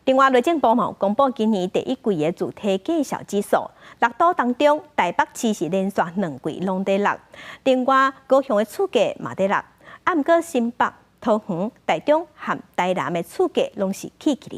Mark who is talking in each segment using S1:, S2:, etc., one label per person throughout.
S1: 另外，內政部嘛公布今年第一季的住宅價售指數，六都當中台北市是連續兩季攏佇落，另外高雄的厝價嘛佇落，啊毋過新北、桃園、台中和台南的厝價攏是起起來。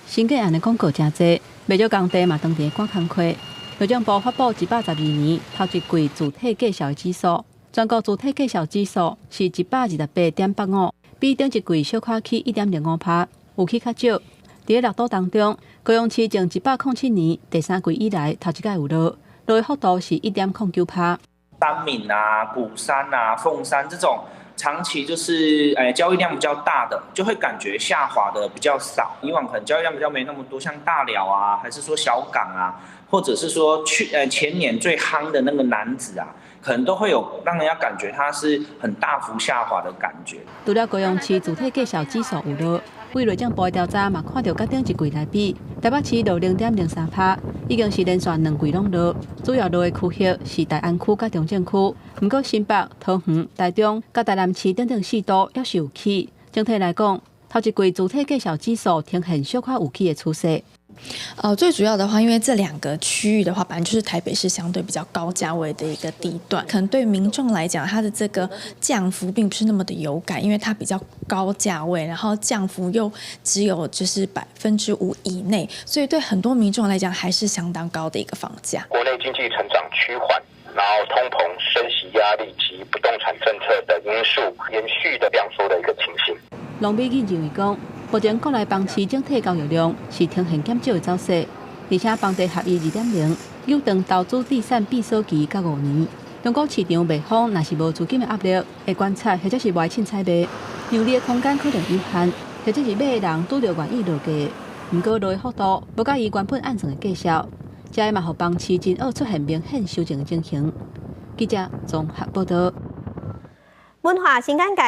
S2: 新建案的廣告誠濟，袂少工地嘛當佇趕工課。內政部發布112年頭一季住宅價售的指數，全國住宅價售指數是128.85，比頂一季小可起1.05%，有起較少。佇六都當中，高雄市從107年第三季以來頭一擺有落，落的幅度是1.09%。
S3: 三民啊、鼓山啊、鳳山這種長期就是交易量比較大的，就會感覺下滑的比較少。以往可能交易量比較沒那麼多，像大寮啊，還是說小港啊，或者是說去前年最夯的那個楠梓啊，可能都會有讓人家感覺它是很大幅下滑的感覺。
S2: 除了高雄市住宅價售指數有落，對內政部的調查嘛看著佮頂一季來比，台北市落0.03%，已經是連續兩季攏落。主要落的區域是大安區佮中正區，毋過新北、桃園、台中佮台南市等等四都猶是有起。整體來講，頭一季住宅價售指數呈現小可有起的趨勢。
S4: 最主要的話，因為這兩個區域的話，本來就是台北市相對比較高價位的一個地段，可能對民眾來講，它的這個降幅並不是那麼的有感，因為它比較高價位，然後降幅又只有就是5%以內，所以對很多民眾來講，還是相當高的一個房價。
S5: 國內經濟成長趨緩，然後通膨升息壓力及不動產政策等因素延續的量縮的一個情形。
S2: 龍美錦認為講，目前國內房市整體交易量是呈現減少的走勢，而且房地合一2.0有長投資資產閉鎖期到5年。中國市場賣方若是無資金的壓力，會觀察或者是無愛凊彩賣，讓利的空間可能有限，或者是買的人拄著願意落價，毋過落的幅度無佮伊原本按算的價數，這嘛予房市真惡出現明顯修正的情形。記者綜合報道。
S1: 文化新簡介。